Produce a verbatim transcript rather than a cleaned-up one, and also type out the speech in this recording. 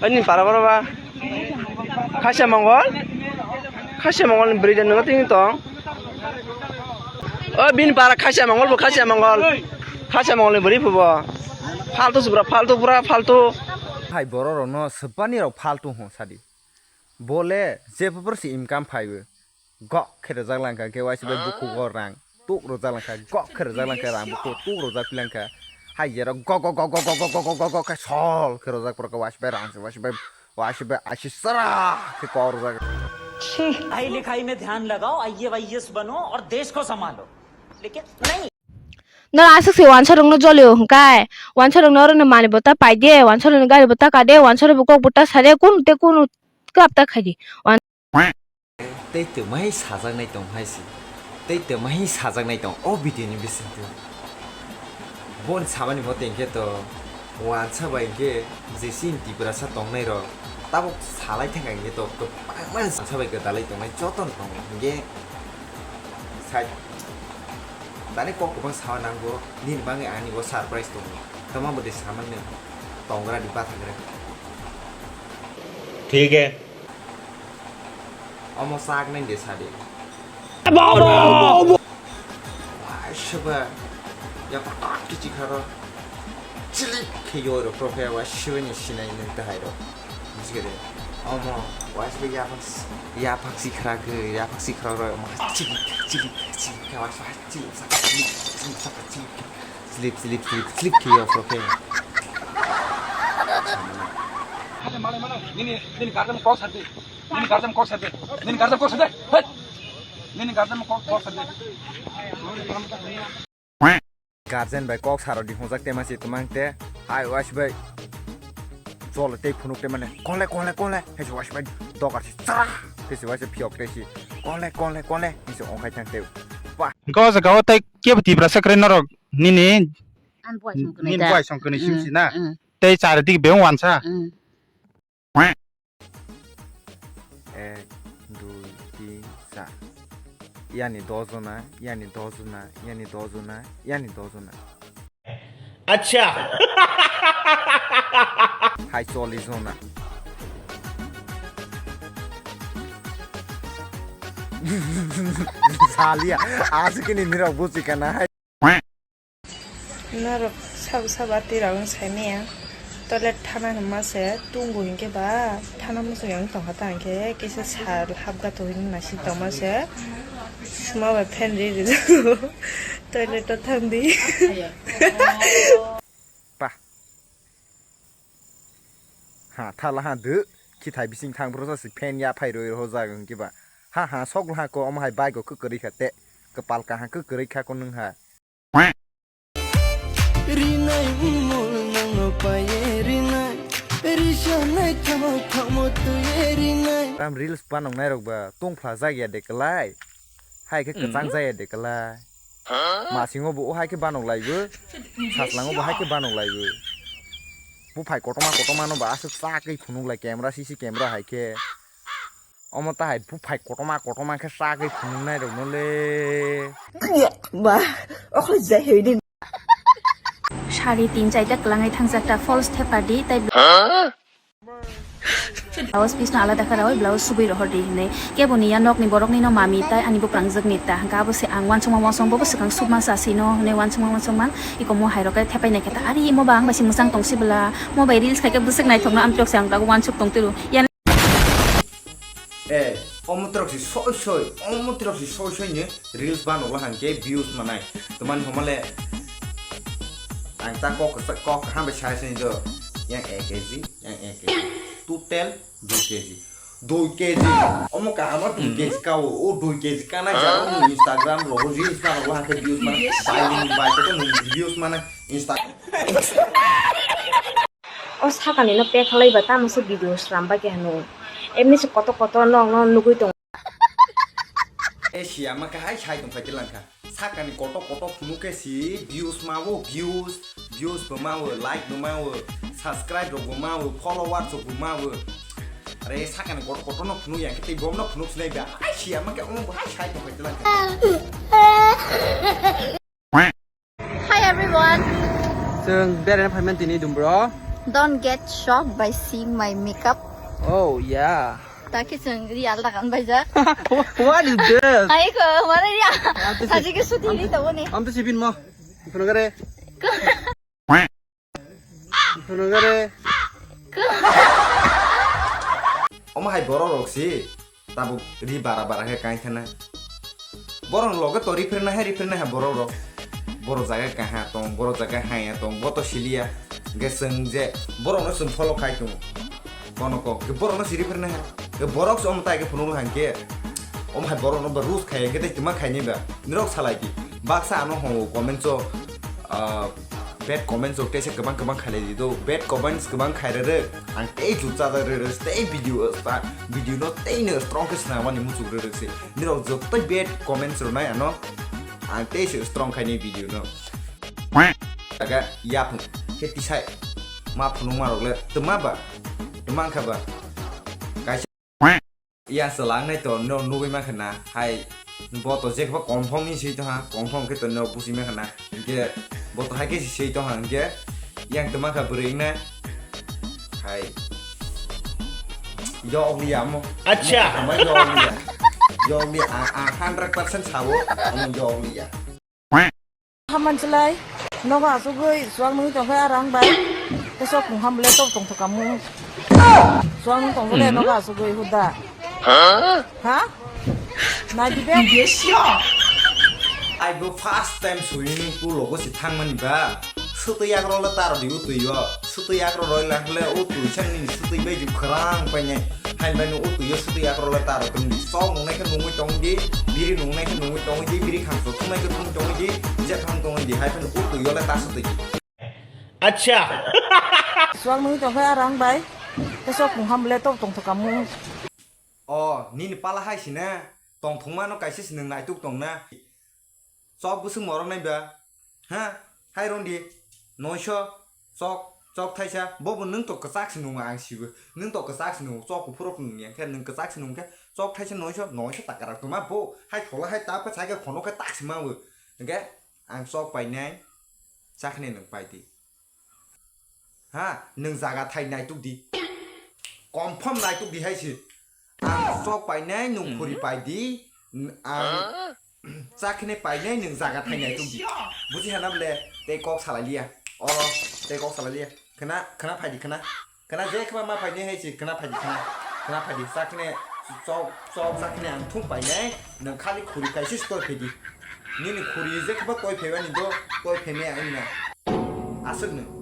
Nini para boro ba? Khasia Mongol? Khasia Mongol ni bwrwi de nwngo tini tong? O bini para Khasia Mongol bo Khasia Mongol. Khasia Mongol ni bwrwi phubo. Faltu subra, faltu pura, faltu. Hai borok rokno swbani rok faltu hwn sadi. Bole jepopor si income phaibo. Gok khe rwjak langkha, khe waisa bai bukhugo rang tuk rwjak langkha, gok khe rwjak langkha, rang bukhuk tuk rwjak langkha. Hai jerok gok gok gok gok gok gok gok gok gok khe sol khe rwjak porokhe waisa bai rang se waisa bai waisa bai aisi sara khe kok rwjak. पढ़ाई लिखाई में ध्यान लगाओ, आईएएस बनो और देश को संभालो। लेकिन नहीं। Nor aswk se wansa rokno jolio hwnkhe, wansa rokno oro no mani bota paide, wansa rokno gari bota kade, wansa rokbo kok bota sade, kunu te kunu kap ta khaidi. Tei twmai sajaknai tong hai se. Tei twmai sajaknai tong o video ni bisingtwi. Boni samani mote hinkhe to wansa bai hinkhe je chini Tiprasa tongnai rok tabok salai thangkha hinkhe to kwbangma wansa bai gwdalai tongnai jotono tongo hinkhe sai tani kok kwbang sawa nangbo nini bagwi ani bo surprise tongo twma bwdwi samani tongra di bathagra. ठीक है। Omo sak nai de sadi. Waisaba ya patak kichi kharo. Chilik khe yo ro profe waisaba ni sinai nang tahai ro. Jigere. Omo waisaba ya pak ya pak si khara ge ya pak si khara ro omo chilik chilik chilik khe waisaba chilik sak chilik chilik sak chilik. Slip slip slip slip khe yo profe. Mane mane mane nini nini garden kok sadi. Nini garden kok sade. Nini garden kok sade. Hei. Nini garden kok kok sade. Guardian bai kok saro di hojak tema si tumang te. Hai was bai. Jol te phunuk te mane. Kole kole kole. Hei was bai. Dogar si chara. Te si was phiok te si. Kole kole kole. Ni si ongkai thang te. Wah. Go jaga o tai ke Tiprasa kre norok. Nini. An buai song kene Nini ta. Buai song kene sim si na. Mm. Tei chari dik beung wansa. Mm. এক, দুই, তিন, চার। Yani dos jona, yani dos jona, yani dos jona, yani dos jona. আচ্ছা। Hai চল্লিশ jona. Salia, aswk kini nirok buchi kana hai. Norok sabo sabo atwi rok wng sai maya. Toilet thana hwnma se tungbo hinkhe ba thana muchung yang tongkha ta hinkhe kisa sal hapga to hinwi naising tongma se. Suma bai fan ri rijak. Toilet o thangdi. Pa. Ha thala ha dw. Khithai bising thang bro sa si fan ya phai roi rojak hinkhe ba. Ha ha sok ha ko omo hai bike o kwkwrwi kha te. Kwpal kaham kwkwrwi kha ko nwng ha. Rinai mul nangno paye rinai, risa nai thamo thamo tuye rinai. Tam reels panong nairok ba tongphla jak ya de kwlai. Hai khe kwchang jak ya de kwlai. Masingo bo o hai khe banok laibo. Saslango bo hai khe banok laibo. Buphai kotorma kotorma no ba aswk chakwi phunuk lai camera C C camera hai khe. Omo tahai buphai kotorma kotorma khe chagwi phunuknai rokno le. Ba, okle jai hoi din. Sari tin chaita kwlangwi thangjak ta false thepa di tai. Blouse piece no alada kha rawi blouse subui rohor di hinwi. Kebo ni ya nok ni borok ni no mami tai ani bo prangjak ni ta. Hwnkhe abo se ang wansukma wansukma bo swkang subma sa si no hinwi wansukma wansukma iko mo hai rok khe thepai nai khe ta. Ari imo ba ang bai se mwchang tong si bwla. Mo bai reels khai khe bwswk naithok no amtwk se ang ta wansuk tong twiru. Ya Eh, omo trok si soi soi, omo trok si soi soi ni reels bano wahang ke views manai. Teman homale ang ta kok kok hambe sai sini do. Yang ek K G, yang ek K G. Total dui K G. Dui K G. Omo ka ama dui K G ka o, o dui K G ka na ja o Instagram ro reels bano wahang ke views manai. Bai ni bai ko views manai Insta. O sakani no pek khlai ba tamo se video slam ba ke hanu. Emni se koto koto no no nugui tong. E siya ma kahai sai tong phai langkha. Sakani koto koto phunu ke si views ma wo views, views bo ma wo, like bo ma wo, subscribe rok bo ma wo, followers rok bo ma wo. Are sakani koto koto no phunu yang ke tei bom no phunu sinai ba. Ai siya ma ke omo bo hai sai tong phai langkha. Hi everyone. Chwng beraina phaimani tini Dumbro. Don't get shocked by seeing my makeup. Oh yeah. Taki chwng ri alda kan baijak. What is this? Hai ko, mare ri. Saji ke suti ri to ni. Am to sibin mo. Kono gare. Kono gare. Omo hai borok rok si. Tabuk ri bara bara khe kainkhana. Borok loge to riphrena hai, riphrena hai borok rok. Borok jaga kaha tong, borok jaga haya tong, bo to siliya. Ge chwng je borok no chwng follow khai tong. Kono ko, ge borok no si riphrena hai. Ge borok se omo tai ge phunuk hai ge. Omo hai borok no ba rules khai ge tei tuma khai ni ba. Nirok salai di. Baksa ano ho comment so, ah, bad comments rok teisa kwbang kwbang khailai di do. Bad comments kwbang khairarwk, ang tei jut chajak rwrwk, tei video, video no tei no strong khe swnamani muchuk rwrwk se. Nirok joto bad comments rwnai ano, ang tei se strong khaini video no. Aga yapung khe tisai ma phunukma rok le twma ba, twma wngkha ba. Kaisa Yang selang nai to no nugui ma khana hai bo to je khe confirm ni sui to ha, confirm khe to no busi ma khana. Ge bo to hai khe sui to ha ge yang to ma kha bwrwi na hai. Yog liya mo. Acha. Ama yog liya. Yog liya, a, a hundred percent sawo, ama yog liya. Haman chwlai, nogo asugwi suak nungwi tongkhe arang bai. Tei sok mung ham le tok tongthok kamu. Suak nung tongkhe le nogo asugwi huda. Ha? Nai di be. Ai bo first time swimming pool logo si thangmani ba. Sutwi yakrok le taro di utwi o. Sutwi yakrok roi lang le utwi sang ni sutwi bai ju khrang painai. Hai bai no utwi o sutwi yakrok le taro tong di. Sok nungnai khe nungwi tong di. Biri nungnai khe nungwi tong di. Biri khang sok thumnai khe thum tong di. Je thang tong di. Hai bai no utwi o le ta sutwi. Acha. Suak nungwi tong khe arang bai. Tei sok mung ham le tok tongthok kamu. O, nini pala hai sina. Tongthokma no kaisa si nung naituk tong na. Chok bwswk morok nai ba? Ha? Hai rwng di. Noisho. Chok, chok thaisa. Bo bo nwng to kwchak se nungo ang sibo. Nwng to kwchak se nungo. Chok kuphur rok nung ya khe nwng kwchak se nung khe chok thaisa noisho, noisho taka rok tongma bo. Hai thola hai ta pa sai khe khono khe tak se ma bo. Hwnkhe ang chok painai. Chakhnai nwng pai di. Ha, nwng jaga thai naituk di. Confirm naituk di hai se. Ang chok painai, nwng khuri pai di. N-, ang chakhinai painai, nwng jaga thai naituk di. Buji hana bole, tei kok salai liya. Oro, tei kok salai liya. Khna, khna phai di, khna. Khna je khma ma phai ni hai se, khna phai di, khna. Khna phai di, chakhinai chok, chok chakhinai ang thum painai, nwng khali khuri kaisa se toi phai di. Nini khuri je khba toi phai bani do, toi phai maya wngna. Aswk nwng.